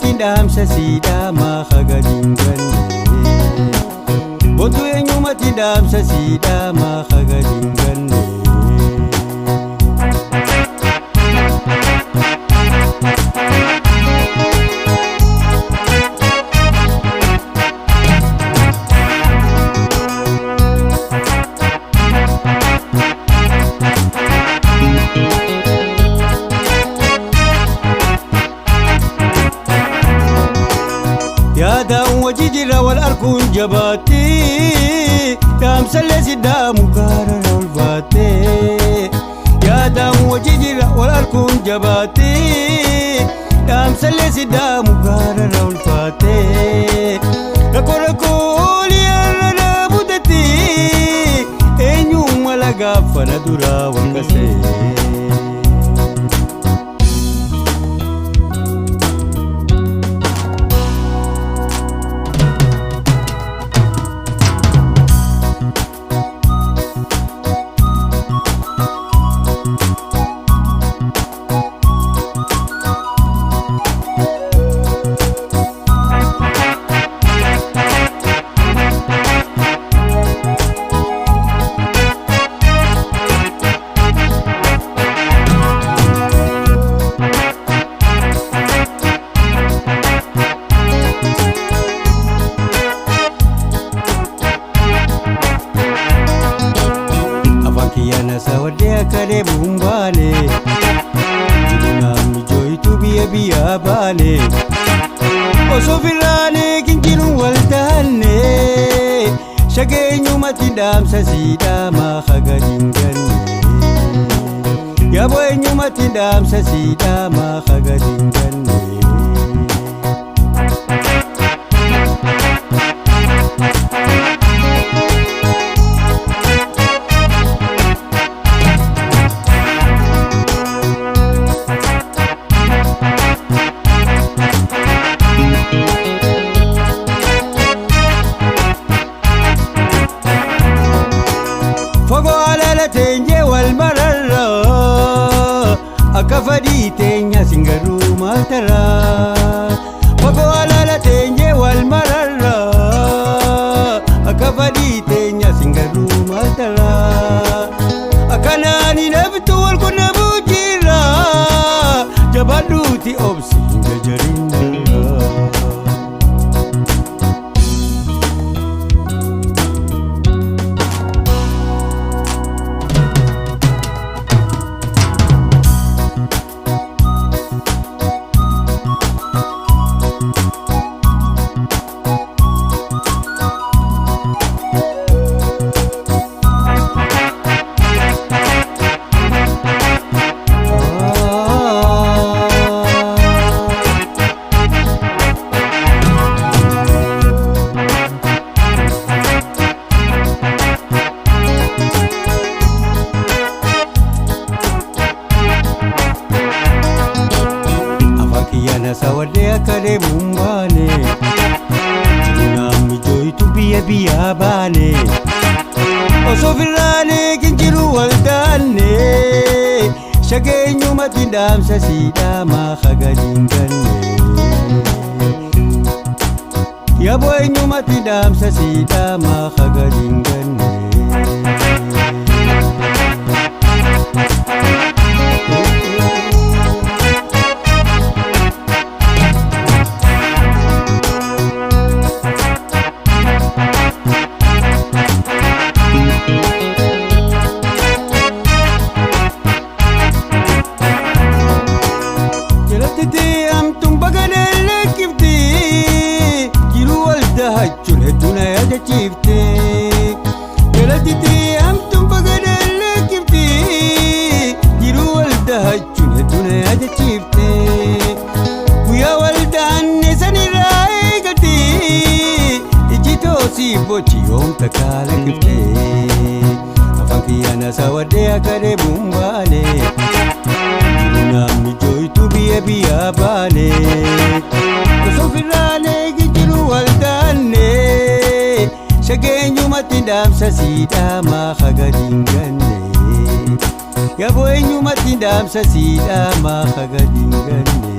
eenyumatti dhaamsa siidhamaa haga dinganne. Boontuu eenyumatti dhaamsa siidhamaa haga dinganne. Yaadaan wajji jira wal arguun jabaatti dhaamsallee sidaamu gaara ol baatte. Yaadaan wajji jira wal arguun jabaatti dhaamsallee sidaamu gaara ol baatte. Rakkoo rakkoo liyaarra dhaabutatti eenyummaa lagaafana duraa wal kasee. Afaan kiyyaana sawadee akka deebi'uun baane jireenyaan mijooyitu biyya biyyaa baane osoo firraanee kinjiruun wal taanne shageenyumatti dhaamsa siidhamaa haga dinganne. Yaaboo eenyumatti dhaamsa siidhamaa haga dinganne. Fagoo alaala teenyee wal mararra akka fadhii teenya singaruu maal taraa. Fagoo alaala teenyee wal mararra akka fadhii teenya singaruu maal taraa. Akkanaan hin haftu wal qunnamuu jira jabaadhuuti obsi hin jajarin darraa. Afaan kiyyaana sawadee akka deemuun baane jireenyaan mijooyitu biyya biyyaa baane osoo firraanee kinjiru wal taanne shageenyumatti dhaamsa siidhamaa haga dinganne. Yaaboo eenyumatti dhaamsa siidhamaa haga dinganne. Jalatti hamtuun baganee lekkifti jiruu wal dahachuun hedduu na yaadachiifte. Jalatti hamtuun baganee lekkifti jiruu wal dahachuun hedduu na yaadachiifte. Guyyaa wal dahanne sanirraa eegalti iji toosii boci yoomta kaala kifte. Afaan kiyyaana sawadee akka deemuun baane. Jireenyaan mijooyitu biyya biyyaa baane osoo firraanee jiru wal taanne shageenyumatti dhaamsa siidhamaa haga dinganne. Yaaboo eenyumatti dhaamsa siidhamaa haga dinganne.